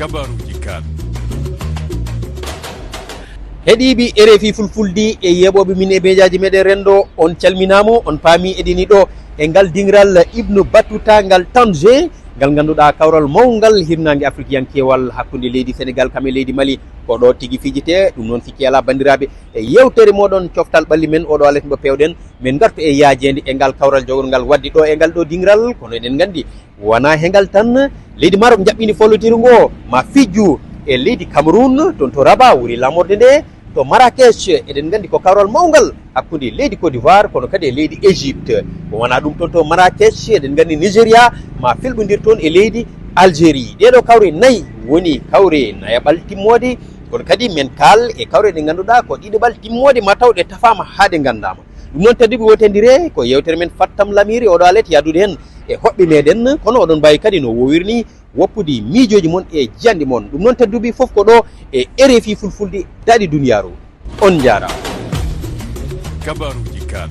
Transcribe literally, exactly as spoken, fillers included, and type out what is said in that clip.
Kabaruji kan. Heɗiiɓe R F I Fulfulde e yeeɓooɓe min e mejaaji meɗen renndo, on calminaama, on paami eɗeni ɗo e ngal diŋral Ibnu Battuta ngal Tange, ngal ngannduɗaa kawral mawngal hirnaange afrikiyankeewal hakkunde leydi Senegal kam e leydi Mali. Ko ɗo tigi fijitee, ɗum noon sikki alaa banndiraaɓe e yeewtere mooɗon coftal ɓalli men oɗo alet mbo pewɗen, men ngartu e yaajeende e ngal kawral jogorngal waɗde ɗo e ngal ɗo diŋral, kono eɗen nganndi wonaa he ngal tan. Leydi Maroc njaɓɓini follotiru ngo ma fijju e leydi Cameroun, toon to Rabat wuri lamorde nde, to Marrakech eɗen nganndi ko kawral mawngal hakkunde leydi Côte d'Ivoire kono kadi e leydi Égypte. Ko wonaa ɗum, toon to Marrakech eɗen nganndi Nigeria ma filɓondir toon e leydi Algérie. Ɗeeɗo kawre nayi woni kawre nayaɓal timmoode, kono kadi men kaal e kawre ɗe ngannduɗaa ko ɗiɗaɓal timmoode ma taw ɗe tafaama haa ɗe nganndaama. Ɗum noon tedduɓe wotondire ko yeewtere men fattam lamiiri oɗo alet yahdude heen e hoɓɓe meɗen, kono oɗon mbaawi kadi no woowiri ni woppude miijooji mon e jiyanɗe mon. Ɗum noon tedduɓe fof ko ɗo e R F I Fulfulde daɗi duniyaaru. On njaaraama. Kabaruji kan.